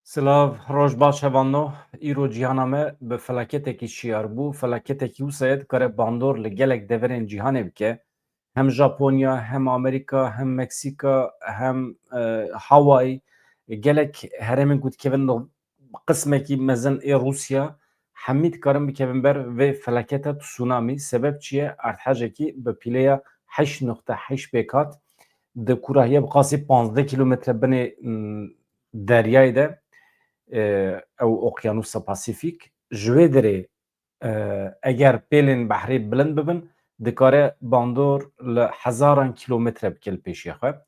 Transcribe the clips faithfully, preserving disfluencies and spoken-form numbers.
Silav, roj baş hevalno. Îro cîhana me bi felaketekî şiyar bû. Felaketekî wisa ye dikare bandor li gelek deverên cîhanê bike. Hem Japonya, hem Amerîka, hem Meksîka, hem, e, Hawaii. Gelek herêmên ku dikevin li qismekî mezin ê Rûsya, hemî dikarin bikevin ber vê felaketa tsunamî. Sebeb çi ye? Erdhejekî bi pîleya heşt nokte heşt pêk hat, di kûrahiya bi qasî panzdeh kîlometre binê, m, deryayê de, e, ew Okyanusa Pasîfîk. Ji wê derê, e, eger pêlên behrê bilind bibin, dikare bandor li hezaran kîlometre bike li pêşiya xwe.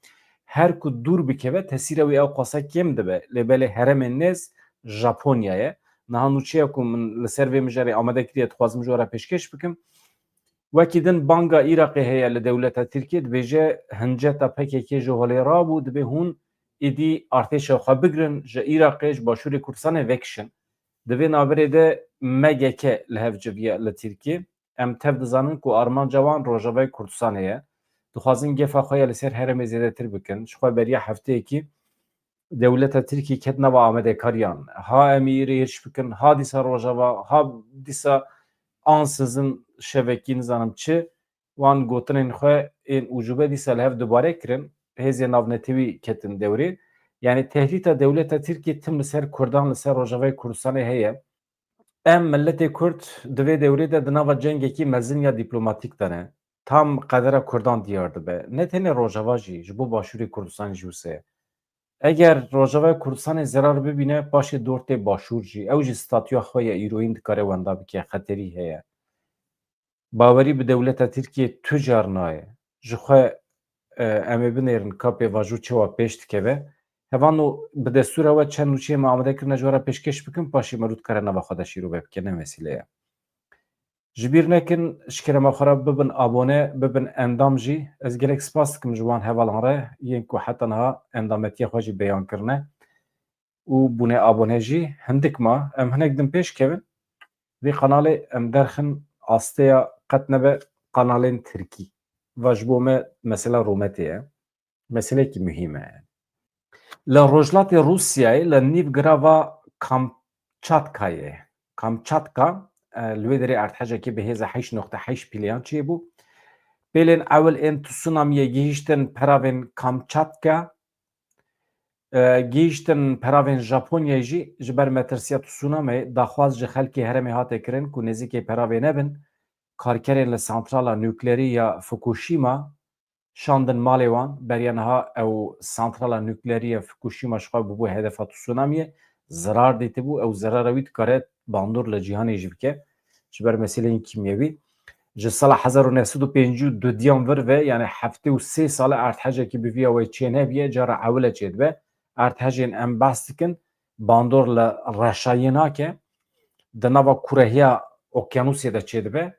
Her ku dûr bikeve, tesîra wî ew qasa kêm dibe. Lê belê herêmên nêz Japonya ye. Niha nûçeya ku min li ser vê mijarê amade kiriye, dixwazim ji we re pêşkêş bikim. Wekî din banga Iraqê heye li dewleta Tirkiyê, dibêje hinceta P K K ji holê rabû, dibê hûn êdî artêşa xwe bigirin, ji Iraqê, ji Başûrê Kurdistanê vekişin. Di vê navberê de M G K li hev civiye li Tirkiyê. Em tev dizanin ku armanca wan Rojavayê Kurdistanê ye. Dixwazin gefa xwe ya li ser herêmê zêdetir bikin. Ji xwe beriya hefteyekî dewleta Tirkiyê ket nava amadekariyan. Ha em ê îrê hêrş bikin, ha dîsa Rojava, ha dîsa ansızın şevekî nizanim çi, wan gotinên xwe ên ucube dîsa li hev dubare kirin. Hêzên navnetewî ketin dewrê. Yanî tehdîta dewleta Tirkiyê tim li ser Kurdan, li ser Rojavayê Kurdistanê heye. Em, miletê Kurd, di vê dewrê de di nava cengekî mezin ya dîplomatîk de ne. Tam qedera Kurdan diyar dibe. Ne tenê Rojava jî, ji bo Başûrê Kurdistanê jî wisa ye. Eger Rojavayê Kurdistanê zerar bibîne, paşê dor tê Başûr jî. Ew jî statûya xwe ya îroyîn dikare wenda bike, xeterî heye. Bawerî bi dewleta Tirkiyê tu car nayê. Ji xwe, e, em ê binêrin ka pêvajo çawa pêş dikeve. Hevano bi destûra we çend nûçeyê me amade kirine ji we re pêşkêş bikim, paşê me rû dikare nava xwe de şîrove bike, ne mesîle ye. Ji bîr nekin, ji kerema xwe re bibin abone, bibin endam jî. Ez gelek spas dikim ji wan hevalan re, yên ku heta niha endametiya xwe jî beyan kirine û bûne abone jî. Hindik ma, em hinek din pêş kevin. Vê kanalê em derxin asteya qet nebe kanalên tirkî. Va ji bo me mesela rûmetê ye. Meselekî muhîm e. Li rojhilatê Rûsyayê, li nîvgirava Kamçatkayê, Kamçatka, e, li wê derê erdhejekê bi hêza heşt nokte heşt pîleyan çêbû. Pêlên ewil ên tsunamiyê gihîştin peravên Kamçatka, e, gihîştin peravên Japonyayê jî. Ji ber metirsiya tsunamiyê daxwaz ji xelkê herêmê hate kirin ku nêzîkê peravê nebin. Karkerên li santrala nukleerî ya Fukushima şandin malê wan. Beriya niha ew santrala nukleerî ya Fukushima ji xwe bûbû hedefa tsunamiyê, zirar dîtibû. Ew zirara wî dikare bandor li cîhanê jî bike ji ber meseleyên kîmyewî. Ji sala hezar û neh sed û pêncî û dudiyan vir ve, yani heftê û sê sale erdhejekî bi vî awayî çênebiye, cara ewil e çêdibe. Erdhejên em behs dikin, bandor li reşayê nake, di nava kurehiya okyanusê de çêdibe.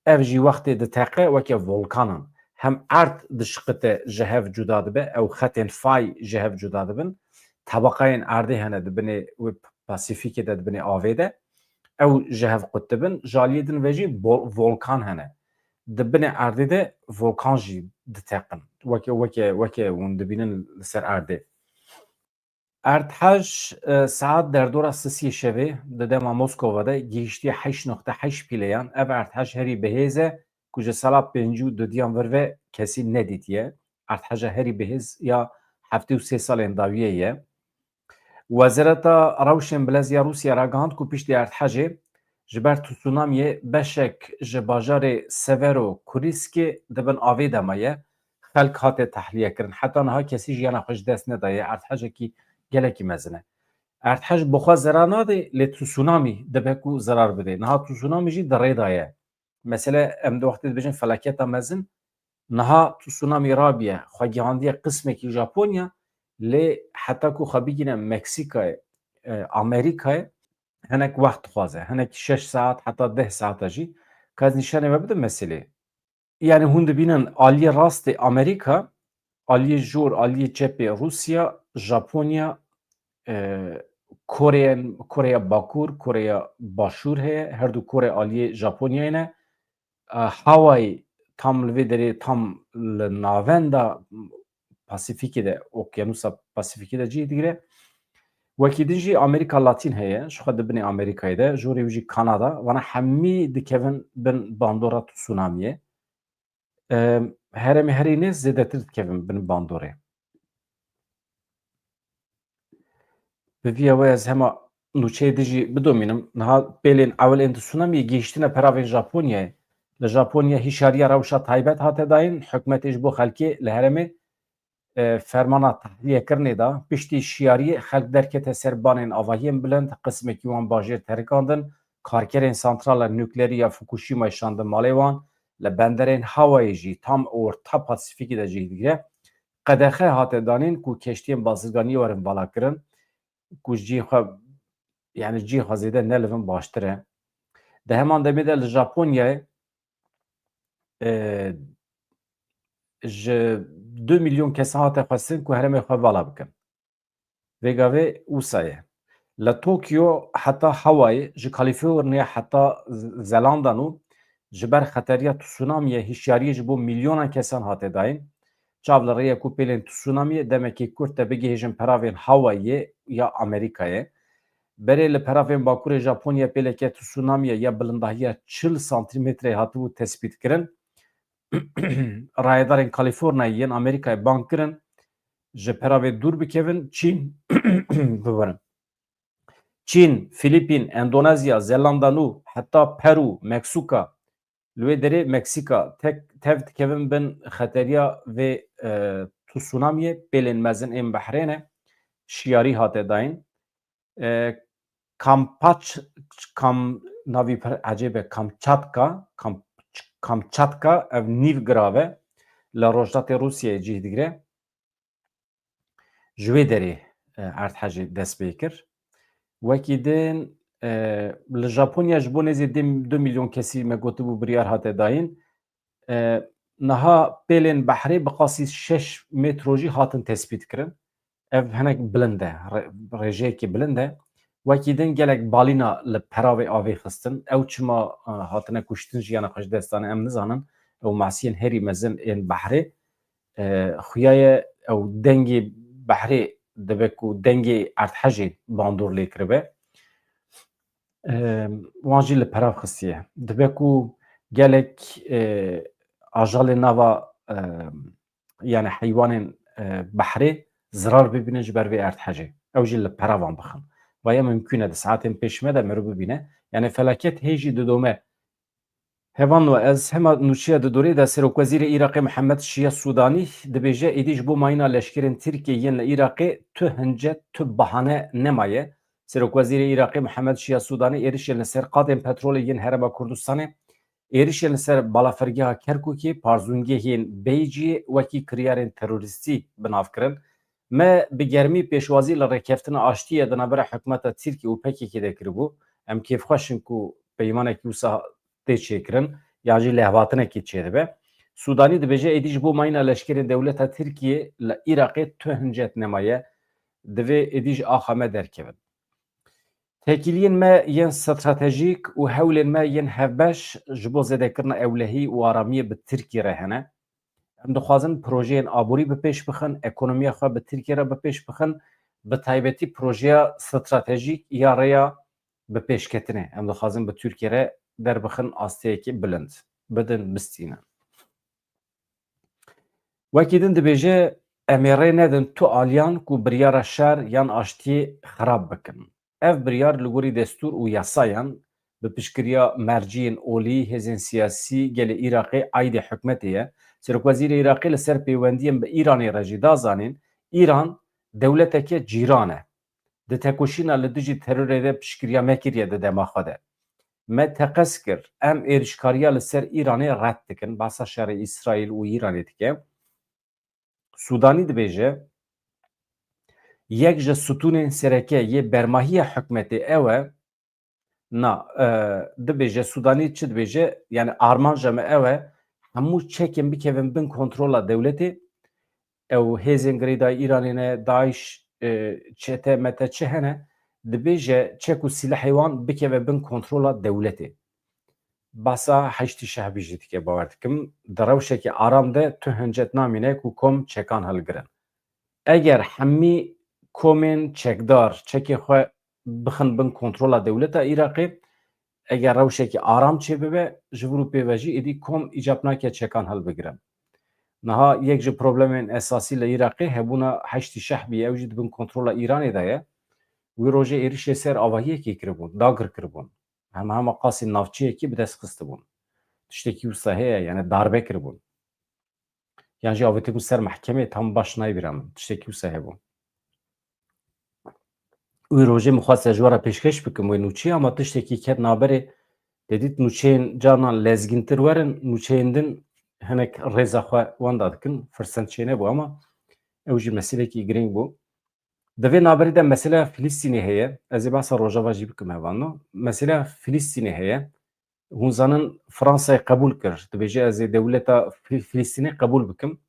Ev jî wextê diteqe weke volkanan. Hem erd dişiqite, ji hev cuda dibe, ew xetên fay ji hev cuda dibin. Tebaqayên erdê hene di binê wê Pasîfîkê de, di binê avê de. Ew ji hev qut dibin. Ji aliyê din ve jî bo-, volkan hene. Di binê erdê de volkan jî diteqin. Weke, weke, weke hûn dibînin li ser erdê. Erdhej, e, saet derdora sisiyê şevê di dema Moskova de gihiştiye heşt nokte heşt pîleyan. Ev erdhej herî bihêz e ku ji sala pêncî û dudiyan vir ve kesî nedîtiye. Erdheja herî bihêz ya heftê û sê salên dawiyê ye. Wezareta Rewşên Bilez ya Rûsya ragihand ku piştî erdhejê ji ber tsunamiyê beşek ji bajarê Severo Kurîskê di bin avê de maye. Xelk hate tehliye kirin. Heta niha kesî jiyana xwe ji dest nedaye. Erdhejekî gelekî mezin e. Erdhej bi xwe zerar nade, lê tsunamî dibe ku zerar bide. Niha tsunamî jî di rê de ye. Mesele, em di wextê dibêjin felaketa mezin, niha tsunamî rabiye, xwe gihandiye qismekî Japonya, lê heta ku xwe bigîne Meksîkayê, e, Amerîkayê, hinek wext dixwaze. Hinek şeş saet heta deh saeta jî. Ka ez nîşanê we bidim meselê. Yani hûn dibînin aliyê rastê Amerîka, aliyê jor, aliyê çepê Rûsya, Japonya, e, Koreya, Koreya Bakur, Koreya Başûr heye. Her du Kore aliyê Japonyayê ne. E, Hawaii tam li vê derê, tam li navenda Pasîfîkê de, Okyanusa Pasîfîkê de cihê digire. Wekî din jî Amerîka Latîn heye, ji xwe di binê Amerîkayê de, jorê wî jî Kanada, vana hemî dikevin bin bandora tsunamiyê. Em, herêmê herî nêz zêdetir dikevin bin bandorê. Bi vî ya we ez hema nûçeyê din jî bidomînim. Niha pêlên ewil ên tsunamiyê gihîştine peravên Japonyayê. Li Japonya hişyariya rewşa taybet hate dayîn, hikûmetê ji bo xelkê li herêmê e, fermana tahliyekirinê da. Piştî şiyariyê xelk derkete ser banên avahiyên bilind, qismekî wan bajêr terikandin, karkerên santrala nukleerî ya Fukushimayê şandin malê wan, li benderên hawayê jî tam orta Pasîfîkê de cih digire. Qedexe hate danîn ku keştiyên bazirganiyê werin valakirin, ku ji cihê xwe, yani cihê xwe zêde nelivin baştir e. Di heman demê de li Japonyayê e, ji du milyon kesan hate xwestin ku herêmê xwe vala bikin. Vê gavê wisa ye. Li Tokyo heta Hawaii, ji Kalîforniya heta Z-, Zelanda Nû, ji ber xeteriya tsunamiyê hişyariyê ji bo milyonan kesan hate dayîn. Çav li rê ye ku pêlên tsunamiyê demekî kurt de bigihêjin peravên Hawaiiyê ya Amerîkayê. Berê li peravên bakurê Japonya pêleke tsunamiya ya bilindahiya çil santîmetreyê hatibû tespîtkirin. Rayedarên Kalîforniyayê yên Amerîkayê bang kirin, ji peravê dûr bikevin, Çîn, bibirin. Çîn, Filîpîn, Endonezya, Zelanda Nû, heta Peru, Meksûka, li wê derê Meksîka tek tev dikevin bin xeteriya vê, e, tsunamiyê, pêlên mezin ên behrê ne, şiyarî hate dayîn. E, Kampaç-, Kam-, navî pir ecêb e, Kamçatka, Kam-, Kamçatka ev nîv girav e, li rojhilatê Rûsyayê cih digire. Ji wê derê, e, erdhejê dest pê kir. Wekî din, e, li Japonya ji bo nêzî du milyon kesî me gotibû biryar hate dayîn. E, niha pêlên behrê bi qasî şeş metro jî hatin tespît kirin. Ev hinek bilind e, re-, rêjeyekî bilind e. Wekî din gelek balîna li peravê avê xistin. Ew çima, e, hatine kuştin, jiyana xwe ji dest dane, em nizanin. Ew masiyên herî mezin ên behrê. E, xuya ye ew dengê behrê dibe ku dengê erdhejê bandor lê kiribe. E, wan jî li perav xistiye. Dibe ku gelek, e, ajalê nava, e, yani heywanên, e, behrê zirar bibînin ji ber vê erdhejê. Ew jî li peravan bixin. Vaya mimkûn e di saetên pêş me de meriv bibîne. Yani felaket hê jî didome. Hevalno, ez hema nûçiya di dorê de Serokwezîrê Iraqê Mihemed Şiya Sûdanî dibêje, êdî ji bo mayîna leşkerên Tirkiyê yên li Iraqê tu hincet, tu bahane nemaye. Serokwezîrê Iraqê Mihemed Şiya Sûdanî êrişên li ser qadên petrolê yên Herêma Kurdistanê, êrişên li ser balafirgeha Kerkûkê, parzûngehên Beyciyê wekî kiryarên terorîstî bi nav kirin. Me bi germî pêşwazî li rêkeftina aştiyê di navbera hikûmeta Tirkiyê û P K K de kiribû. Em kêfxweş in ku peymanekî wisa tê çêkirin, yan jî lêhvatinekî çêdibe. Sûdanî dibêje, êdî ji bo mayîna leşkerên dewleta Tirkiyê li Iraqê tu hincet nemaye, divê êdî ji axa me derkevin. Têkiliyên me yên stratejîk û hewlên me yên hevbeş ji bo zêdekirina ewlehî û aramiyê bi Tirkiyê re hene. Em dixwazin projeyên aborî bi pêş bixin, ekonomiya xwe bi Tirkiyê re bi pêş bixin, bi taybetî projeya stratejîk ya rêya bi pêşketinê. Em dixwazin bi Tirkiyê re derbixin asteyekî bilind, bidin, bistînin. Wekî din dibêje, em ê rê nedin tu aliyan ku biryara şer yan aştiyê xirab bikin. Ev biryar li gorî destûr û yasayan bi piştgiriya merciyên olî, hêzên siyasî gelê Iraqê aîdê hikûmetê ye. Serokwezîrê Iraqê li ser pêwendiyên bi Îranê re jî da zanîn, Îran dewleteke cîran e. Di tekoşîna li dijî terorê de piştgiriya me kiriye di dema xwe de. Me teqez kir, em êrişkariya li ser Îranê red dikin, behsa şerê Îsraîl û Îranê dike. Sûdanî dibêje, yek ji stûnên sereke yê bermahiya hikûmetê ew e, na, e, dibêje, Sûdanî çi dibêje? Yani armanca me ew e, hemû çekên bikevin bin kontrola dewletê. Ew hêzên girêdayî Îranê ne, DAIŞ, e, çete mete çi hene, dibêje çek û sîlehê wan bikeve bin kontrola dewletê. Behsa Heştî Şehbî jî dike, bawer dikim. Di rewşekî aram de tu hincet namîne ku kom çekan hilgirin. Eger hemî komên çekdar çekê xwe bixin bin kontrola dewleta Iraqê, eger rewşekî aram çêbibe, ji vir û pê ve jî êdî kom îcab nake çekan hilbigire. Niha yek ji problemên esasî li Iraqê hebûna Heşdî Şehbî ye, ew jî di bin kontrola Îranê de ye. Wî rojê êrişê ser avahiyekê kiribûn, dagir kiribûn. Hema hema qasî navçeyekî bi dest xistibûn. Tiştekî wisa heye, yani darbe kiribûn. Yan jî avêtibûn ser mehkemê, tam baş nayê bîra min. Tiştekî wisa hebû. Wî rojê min xwest ez ji we re pêşkêş bikim wê nûçeyê, ama tiştekî ket naberê, te dît nûçeyên carnan lezgîntir werin, nûçeyên din hinek rêza xwe wenda dikin, firsend çênebû, ama ew jî meselekî girîng bû. Di vê naberî de mesela Filistînê heye, ez ê behsa Rojava jî bikim hevalno. Mesela Filistînê heye, hûn zanin Fransayê qebûl kir, dibêje ez ê dewleta Fil-, Filistînê qebûl bikim.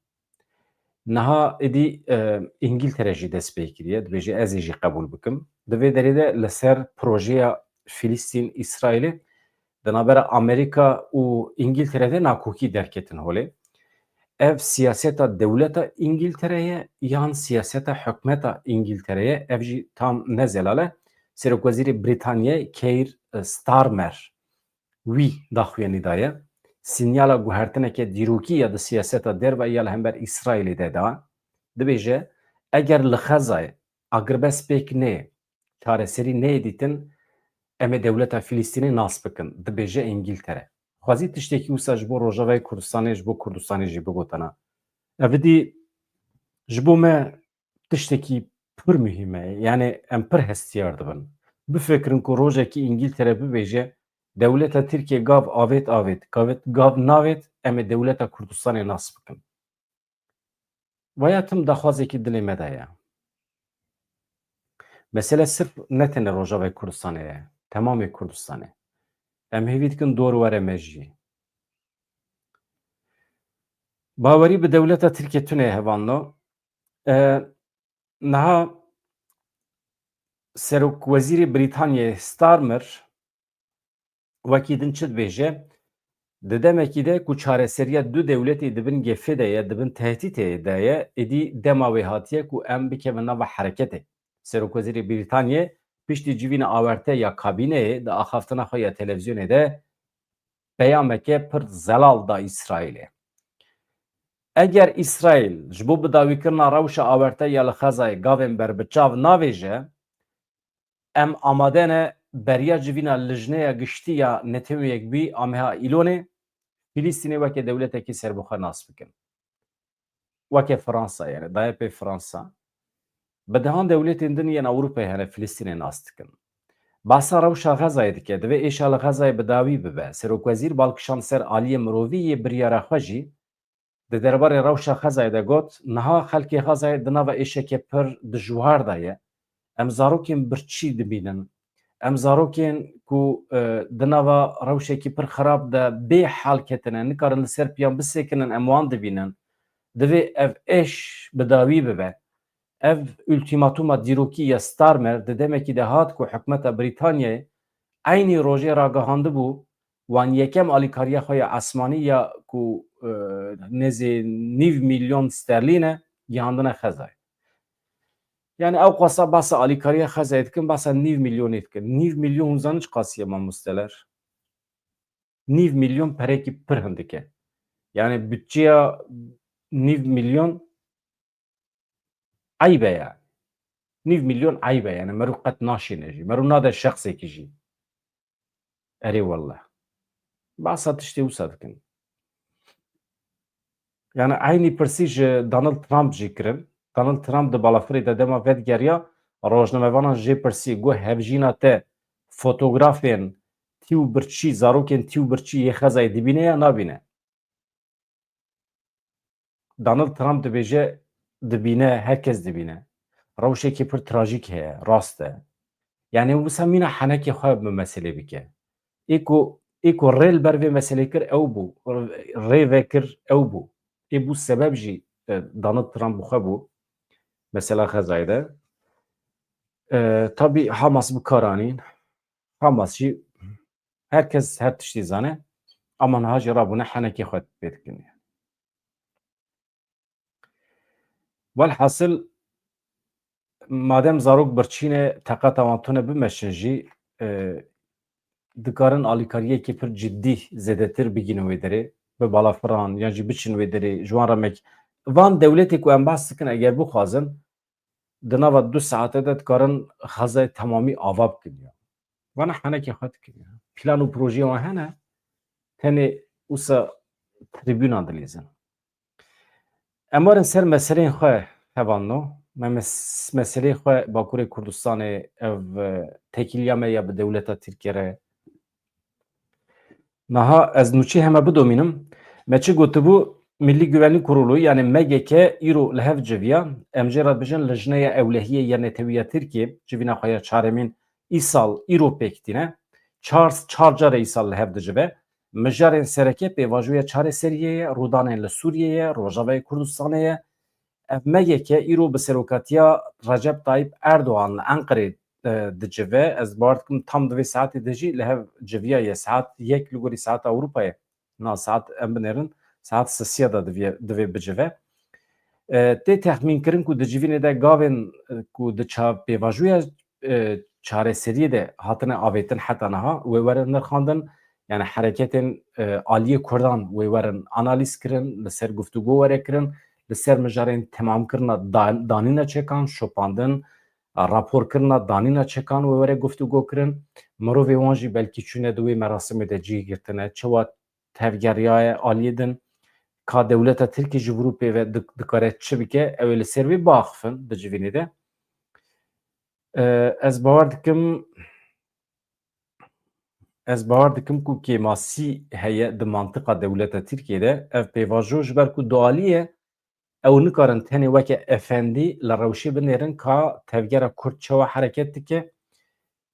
Niha êdî, e, Îngiltere jî dest pê kiriye, dibêje ez ê jî qebûl bikim. Di vê derê de li ser projeya Filistîn, Îsraîlê di navbera Amerîka û Îngiltere de nakokî derketin holê. Ev siyaseta dewleta Îngiltere ye yan siyaseta hikûmeta Îngiltere ye, ev jî tam ne zelal e. Serokwezîrê Brîtanyayê Keir Starmer wî daxuyanî daye. Sînyala guhertineke dîrokî ya di siyaseta derve ya li hember Îsraîlê de da. Dibêje, eger li Xezayê agirbest pêk neyê, çareserî neyê dîtin, em ê dewleta Filistînê nas bikin, dibêje Îngiltere. Xwezî tiştekî wisa ji bo Rojavayê Kurdistanê, ji bo Kurdistanê jî bigotana. Ev dî ji bo me tiştekî pir muhîm e. Yani em pir hestiyar dibin. Bifikirin ku rojekî Îngiltere bibêje, dewleta Tirkiye gav avêt avêt, gav, gav navêt, em ê dewleta Kurdistanê nas bikin. Vaya tim daxwazekî dilê me de ye. Mesele sirf ne tenê Rojavayê Kurdistanê ye, temamê Kurdistanê. Em hêvî dikin dor were me jî. Bawerî bi dewleta Tirkiye tune hevalno. E, niha Serokwezîrê Brîtanyayê Starmer wekî din çi dibêje? Di demekî de ku çareseriya du dewletê di bin gefê de ye, di bin tehdîtê de ye, êdî dema wê hatiye ku em bikevin nava hereketê. Serokwezîrê Brîtanyê piştî civîna awerte ya kabîneyê di axaftina xwe ya televîzyonê de peyameke pir zelal da Îsraîlê. Eger Îsraîl ji bo bidawîkirina rewşa awerte ya li Xezayê gavên berbiçav navêje, em amade ne beriya civîna Lijneya Giştî ya Netewên Yekbûyî a meha Îlonê Filistînê weke dewletekî serbixwe nas bikin. Weke Fransa, yani daye pê Fransa. Bi dehan dewletên din yên Ewropayê hene Filistînê nas dikin. Bahsa rewşa Xezayê dike, divê êşa li Xezayê bi dawî bibe. Serokwezîr bal kişand ser aliyê mirovî yê biryara xwe jî, di derbarê rewşa Xezayê de got, niha xelkê Xezayê di nava êşeke pir dijwar de ye. Em zarokên birçî dibînin. Em zarokên ku, e, di nava rewşekî pir xirab de bê hal ketine, nikarin li ser piyan bisekinin, em wan dibînin. Divê ev êş bi dawî bibe. Ev ultîmatûma dîrokî ya Starmer di demekî de hat ku hikûmeta Brîtanyayê eynî rojê ragihandibû, wan yekem alîkariya xwe ya esmanî ya ku, e, nêzî nîv milyon sterlîn e, gihandine Xezayê. Yani ew qasa bahsa alîkariya Xezayê dikin, bahsa nîv milyonê dikin. Nîv milyon hûn zanin çi qasî ye mamosteler? Nîv milyon perekî pir hindik e. Yani bütçeya nîv milyon eyb e yani. Nîv milyon eyb e yani. Mero qet naşêne jî. Mero nade şexsekî jî. Erê wallah. Bahsa tiştê wisa dikin. Yani eynî pirsî ji Donald Trump jî kirin. Donald Trump di balafirê de dema vedigeriya, rojnamevanan jê pirsî, got, hevjîna te fotografên tî û birçî, zarokên tî û birçî yê Xezayê dibîne ya nabîne? Donald Trump dibêje, dibîne, herkes dibîne. Rewşekî pir trajîk heye, rast e. Yani wisa mîna henekê xwe bi meselê bike. Ê ku, ê ku rê li ber vê meselê kir ew bû, rê vekir ew bû. Ê bû sebeb jî, e, Donald Trump bi xwe bû. Mesela Xezayê de. E, tabî Hamas bi kar anîn. Hamas jî herkes her tiştî zane. Ama niha jî rabûne henekê xwe pê dikin. Welhasil Madem zarok birçî ne, teqata wan tune bimeşin jî, e, dikarin alîkariyekî pir cidî zêdetir bigînin wê derê, bi balafiran yan jî biçin wê derê, ji wan re mek-, van dewletê ku em behs dikin, eger bixwazin, di nava du saete de dikarin xezayê temamî ava bikin ya. Vana henekê xwe dikin ya. Plan û projeyê wan hene, tenê wisa tribûnan dilîzin. Em werin ser meseleyên xwe, hevalno. Me mes-, meseleyê xwe Bakurê Kurdistanê, ev, e, têkiliya me ya bi dewleta Tirkiye re. Niha ez nûçî heme bidomînim. Me çi gotibû, Milli Güvenlik Kurulu, yani M G K, îro li hev civiya, em jê re dibêjin Lijneya Ewlehiyê ya Netewî ya Tirkiye, civîna xwe ya çaremîn îsal îro pêk tîne. Çar, çar care îsal li hev dicive. Mijarên sereke pêvajoya çareseriyê ye, rûdanên li Sûriyê ye, Rojavayê Kurdistanê ye. Ev M G K îro bi serokatiya Recep Tayyip Erdogan li Enqerê, e, dicive. Ez bawer dikim tam di vê saetê de jî li hev civiyaye. Saet yek li gorî saeta Ewropayê. Na saet em binêrin, saet sisiya de divê, divê bicive. E, tê texmînkirin ku di civînê de gavên, e, ku di ça-, pêvajoya, e, çareseriyê de hatine avêtin heta niha, wê werin nirxandin, yani hereketên, e, aliyê Kurdan wê werin analîz kirin, li ser guftûgo were kirin, li ser mijarên temamkirina da-, danîna çekan, şopandin, raporkirina danîna çekan wê were guftûgo kirin. Mirovê wan jî belkî çûne di wê merasimê de cih girtine. Çawa tevgeriyaye aliyê din, ka dewleta Tirkî ji vir û pê ve dik-, dikare çi bike, ew ê li ser wê biaxifin di civînê de. E, ez bawer dikim, ez bawer dikim ku kêmasî heye di mantiqa dewleta Tirkiyê de. Ev pêvajo ji ber ku dualî ye, ew nikarin tenê weke efendî li rewşê binêrin ka tevgera Kurd çawa hereket dike,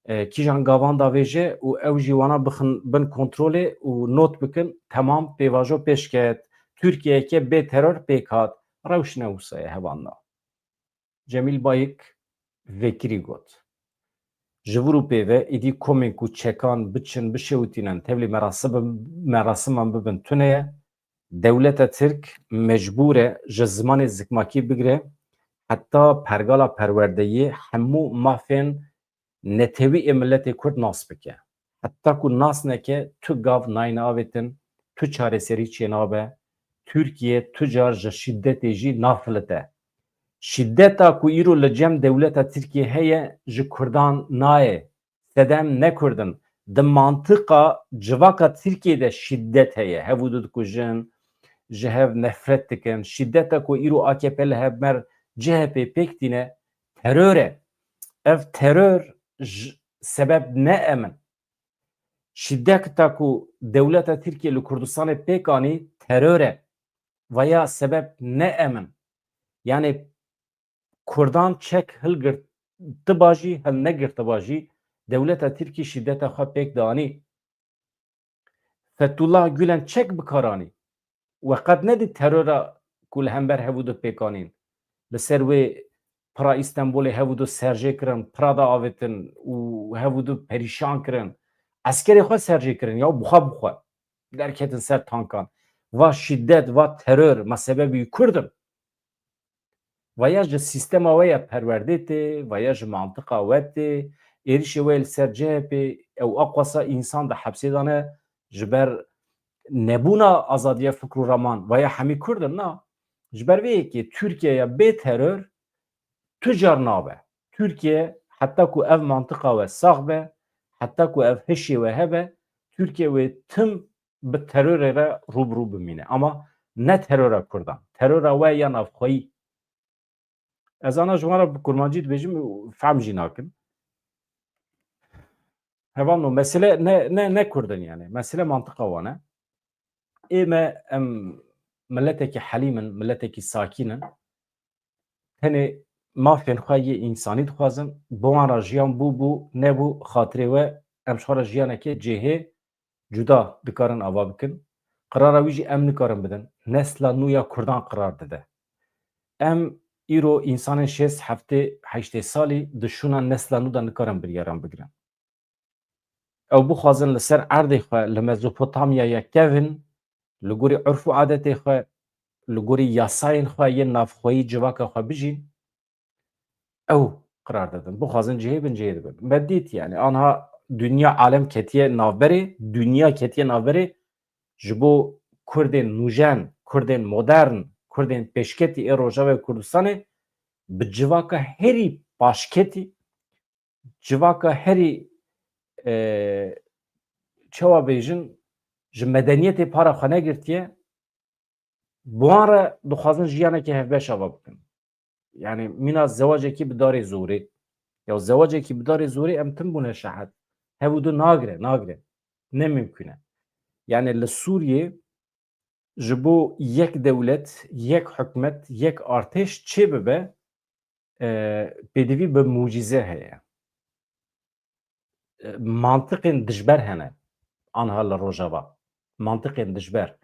e, kîjan gavan davêje û ew jî wana bixin bin kontrolê û not bikin, temam, pêvajo pêş ket, Tirkiyeyeke bê teror pêk hat. Rewş ne wisa ye, hevalno. Cemîl Bayik vekirî got. Ji vir û pê ve êdî komên ku çekan biçin bişewitînin tevlî merasim-, merasiman bibin tune ye. Dewleta Tirk mecbûr e ji zimanê zikmakî bigire heta pergala perwerdeyê hemû mafên netewî ê miletê Kurd nas bike. Heta ku nas neke, tu gav nayne avêtin, tu çareserî çênabe. Tirkiye tu car ji şîdetê jî nafilite. Şîdeta ku îro li cem dewleta Tirkiye heye, ji Kurdan nayê. Sedem ne Kurd in. Di mantiqa civaka Tirkiye de şîdet heye. Hev û du dikujin, ji hev nefret dikin. Şîdeta ku îro A K P li hember C H P pêk tîne, teror e. Ev teror ji sebeb ne em in. Şîdeta ku dewleta Tirkiye li Kurdistanê pêk anî teror e. Vaya sebeb ne em in. Yani Kurdan çek hilgirtiba jî, hilnegirtiba jî, dewleta Tirkî şîdeta xwe pêk dianî. Fethullah Gülen çek bi kar anî. We qet nedî terora ku li hember hev û du pêk anîn. Li ser wê pira Îstenbolê hev û du serjê kirin, pira da avêtin û hev û du perîşan kirin. Eskerê xwe serjê kirin, ya bi xwe bi xwe. Derketin ser tankan. Va şîdet, va teror, me sebebî Kurd in. Vaya ji sîstema we ya perwerdê tê, vaya ji mantiqa we tê, êrişê we li ser C H P, ew aqwasa însan di hepsê de ne, ji ber nebûna azadiya fikr û raman, vaya hemî Kurd in, na. Ji ber vê yekê Tirkiyeya bê teror tu car nabe. Tirkiye heta ku ev mantiqa we sax be, heta ku ev hişê we hebe, Tirkiye wê tim bi terorê re rû bi rû bimîne. Ama ne terora Kurdan. Terora we ya navxweyî. Ez ana ji wan re bi kurmancî dibêjim û fehm jî nakim. Hevalno, mesele ne, ne, ne Kurd in yani. Mesele mantiqa wan e. Ê me em miletekî helîm in, miletekî sakîn in. Tenê mafên xwe yê însanî dixwazin. Bi wan re jiyan bû bû, nebû, xatirê we, em ji xwe re jiyanekê cihê cuda dikarin ava bikin. Qirara wî jî em nikarin bidin. Nesla nû ya Kurdan qirar dide. Em îro însanên şêst, heftê, heştê salî di şûna nesla nû de nikarin biryaran bigirin. Ew bixwazin li ser erdê xwe li Mezopotamyaya kevin, li gorî urf û adetê xwe, li gorî yasayên xwe yên navxweyî civaka xwe bijîn, ew qirar didin. Bixwazin cihê bin, cihê dibin. Me dît yani, anha dinya alem ketiye navberê, dinya ketiye navberê, ji bo Kurdên nûjen, Kurdên modern, Kurdên pêşketî ê Rojavayê Kurdistanê bi civaka herî paşketî, civaka herî, e, çawa bêjin, ji medeniyetê para xwe negirtiye, bi wan re dixwazin jiyanekî hevbeş ava bikin. Yani mîna zewacekî bi darê zorê. Ya zewacekî bi darê zorê em tim bûne şehed. Hev û du nagire, nagire. Ne mimkun e. Yani li Sûriyê ji bo yek dewlet, yek hikûmet, yek artêş çê bibe, e, pêdivî bi mucîze heye. E, mantiqên dijber hene anha li Rojava. Mantiqên dijber.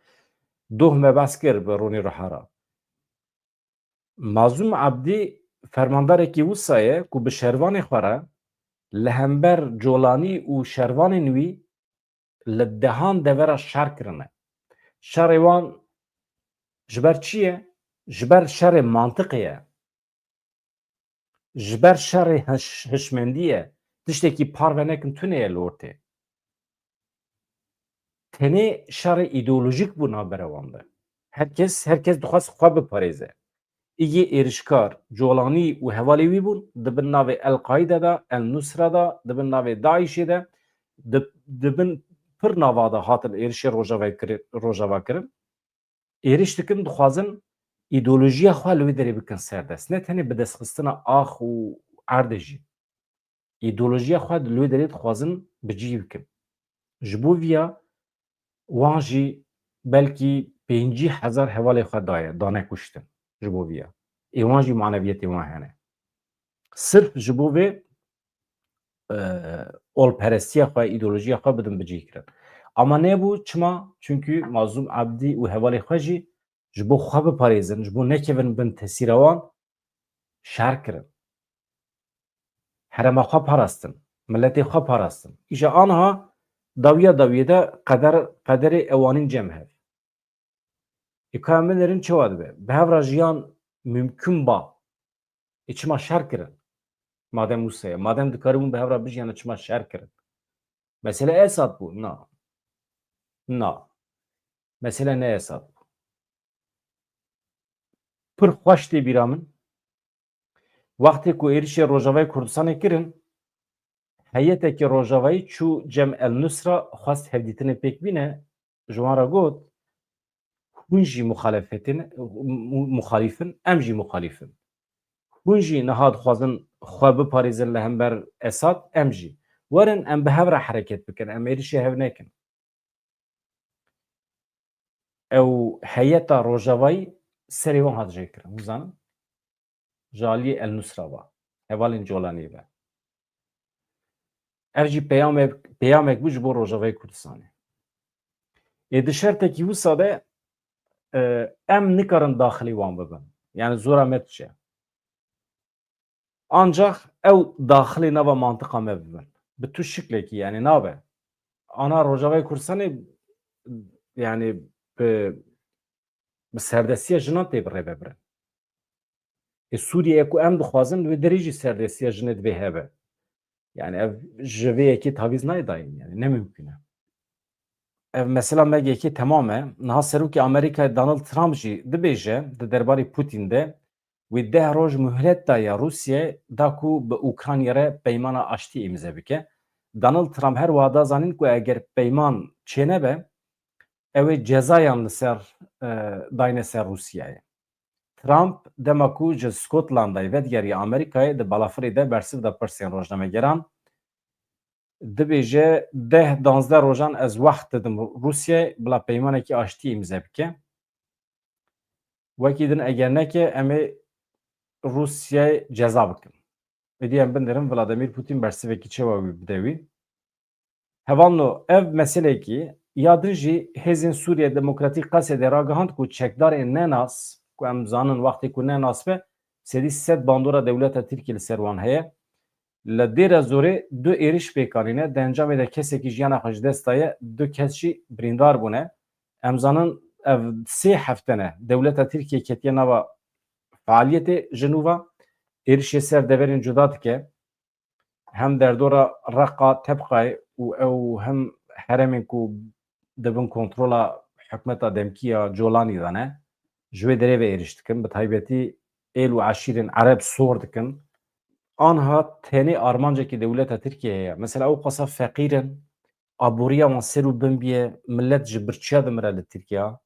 Doh me behs kir bi Ronî Ruhara. Mazlûm Ebdî fermandarekî wisa ye ku bi şervanê xwe re li hember Colanî û şervanên wî li dehan devera şer kirine. Şerê wan ji ber çi ye? Ji ber şerê mantiqê ye. Ji ber şerê hiş-, hişmendî ye. Tiştekî parve nekin tune ye li ortê. Tenê şerê îdeolojîk bû navbera wan de. Her kes, her kes dixwest xwe biparêze. Îgê êrişkar, Colanî û hevalê wî bûn, di bin navê El-Qaîde de, El-Nusra de, di bin navê DAIŞê de, di, di bin pir nava de hatin êrişê Rojavayê kiri-, Rojava kirin. Êriş dikin, dixwazin îdeolojiya xwe li wê derê bikin serdest. Ne tenê bidestxistina ax û erdê jî. Îdeolojiya xwe li wê derê dixwazin bi cih bikin. Ji bo viya wan jî belkî pêncî hezar hevalê xwe daye, dane kuştin ji bo viya. Ê wan jî maneviyetê wan hene. Sirf ji bo vê, e, olperestiya xwe, îdeolojiya xwe bidin bicihkirin. Ama nebû, çima? Çunkî Mazlûm Ebdî û hevalê xwe jî ji bo xwe biparêzin, ji bo nekevin bin tesîra wan, şer kirin. Herêma xwe parastin, miletê xwe parastin. Îja aniha dawiya dawiyê de qeder, qederê ewanîn cem hev. Ê ka em binêrin çawa dibe? Bi hev re jiyan mimkun ba. Ê çima şer kirin? Madem wisa ye, madem dikaribûn bi hev re bijiyane, çima şer kirin? Mesele Esad bû? Na. Na. Mesele ne Esad bû. Pir xweş tê bîra min. Wextê ku êrişê Rojavayê Kurdistanê kirin, heyetekî Rojavayî çû cem El Nusra, xwest hevdîtinê pêk bîne, ji wan re got, hûn jî muxalefetê ne, mu-, muxalîf in, em jî muxalîf in. Hûn jî niha dixwazin xwe biparêzin li hember Esad, em jî. Werin em bi hev re hereket bikin, em êrişê hev nekin. Ew heyeta Rojavayî serê wan hat jêkirin. Hûn zanin? Ji aliyê El Nusra ve, hevalên Colanî ve. Ev jî peyamek, peyamek bû ji bo Rojavayê Kurdistanê. Ê di şertekî wisa de, e, em nikarin daxilî wan bibin. Yani zora me diçe. Ancax ew daxilê nava mantiqa me bibin. Bi tu şiklekî, yani nabe. Ana Rojavayê Kurdistanê, yani bi, bi serdestiya jinan tê birêvebirin. Ê Sûriyeyê ku em dixwazin, wê derê jî serdestiya jinê divê hebe. Yani ev ji vê yekê tavîz nayê dayîn, yani ne mimkun e. Ev mesela me yekê temam e. Niha Serokê Amerîkayê Donald Trump jî dibêje di derbarê Putin de, wê deh roj muhlet daye Rûsye da ku bi Ukraynayê re peymana aştî îmze bike. Donald Trump her wiha da zanîn ku eger peyman çênebe, ew ê cezayan li ser, e, dayne ser Rûsyayê. Trump dema ku ji Scotlandayê vedigeriya Amerîkayê di balafirê de bersiv da pirsên rojnamegeran. Dibêje deh danzdeh rojan ez wext didim Rûsyayê bila peymanekî aştî îmze bike. Wekî din eger neke, em ê Rûsyayê ceza bikin. Êdî em binêrin Vladimir Putin bersivekî çawa wî bide wî. Hevalno, ev meselekî ya din jî Hêzên Sûriye Demokratîk, Qesedê, ragihand ku çekdarên nenas, ku em zanin wextê ku nenas be, sedî sed bandora dewleta Tirkiyê li ser wan heye, li Dêra Zorê du êriş pêk anîne, di encamê de kesekî jiyana xwe ji dest daye, du kes jî birîndar bûne. Em zanin ev sê hefte ne dewleta Tirkiyê ketiye nava fealiyetê ji nû ve. êrişê ser deverên cuda dike. Hem derdora Reqa, Tebqayê û ew hem herêmên ku di bin kontrola hikûmeta demkî ya Colanî de ne, ji wê derê ve êriş dikin. Bi taybetî êl û eşîrên Ereb sor dikin. Anha tenê armancekî dewleta Tirkiyeyê ye. Mesela ew qasa feqîr in, aboriya wan ser û bin biye, millet ji birçiya dimire li Tirkiya.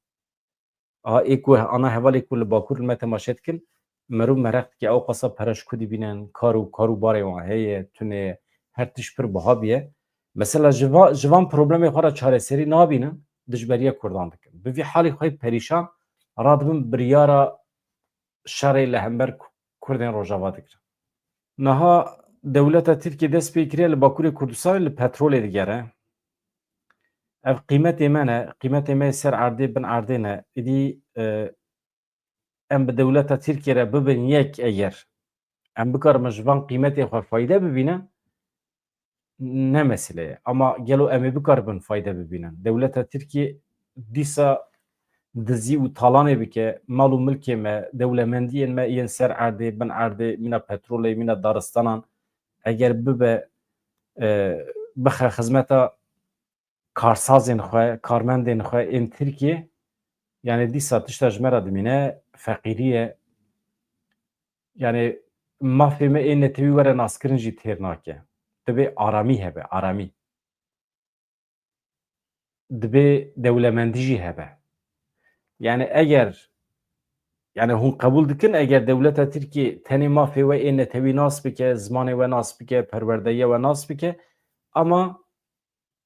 A, ê ku ana hevalê ku li Bakur li me temaşe dikin, meriv mereq dike, ew qasa pere ji ku dibînin, kar û, kar û barê wan heye, tune, her tişt pir biha biye. Mesela ji va-, ji van problemê xwe re çareserî nabînin, dijberiya Kurdan dikin. Bi vî halî xwe perîşan, radibin biryara şerê li hember Ku-, Kurdên Rojava digirin. Niha dewleta Tirkiyê dest pê kiriye li Bakurê Kurdistanê li petrolê digere. Ev qîmetê me ne, qîmetê me yê ser erdê, bin erdê ne. Îdî, e, em bi dewleta Tirkiyê re bibin yek eger, em bikaribin ji van qîmetê xwe fayde bibînin, ne mesele ye. Ama gelo em ê bikaribin fayde bibînin? Dewleta Tirkiyê dîsa dizî û talanê bike, mal û milkê me, dewlemendiyên me yên ser erdê, bin erdê, mîna petrolê, mîna daristanan, eger bibe, e, bixe xizmeta karsazên xwe, karmendên xwe ên Tirkiyê, yani dîsa tişta ji me re dimîne, feqîrî ye. Yani mafê me ê netewî were naskirin jî têr nake. Divê aramî hebe, aramî. Divê dewlemendî jî hebe. Yani eger, yani hûn qebûl dikin, eger dewleta Tirkiyê tenê mafê we ê netewî nas bike, zimanê we nas bike, perwerdeyiya we nas bike, ama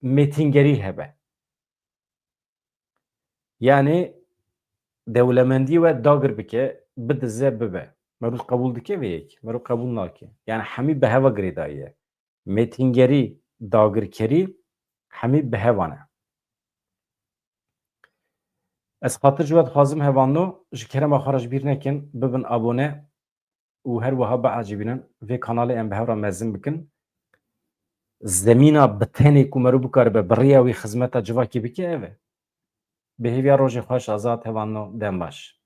mêtingerî hebe. Yani dewlemendî we dagir bike, bidize, bibe. Merû qebûl dike vê yek? Merû qebûl nake. Yani hemî bi heva girêdayî ye. Mêtingerî, dagirkerî hemî bi hevan e. Ez xatir ji we dixwazim hevalno, ji kerema xwe re ji bîr nekin, bibin abone û her wiha biecibînin, vê kanalê em bi hev re mezin bikin. Zemîna bi tenê ku meriv bikaribe bi rêya wî xizmeta civakê bike ev e. Bi hêviya rojê xweş, azad hevalno, dem baş.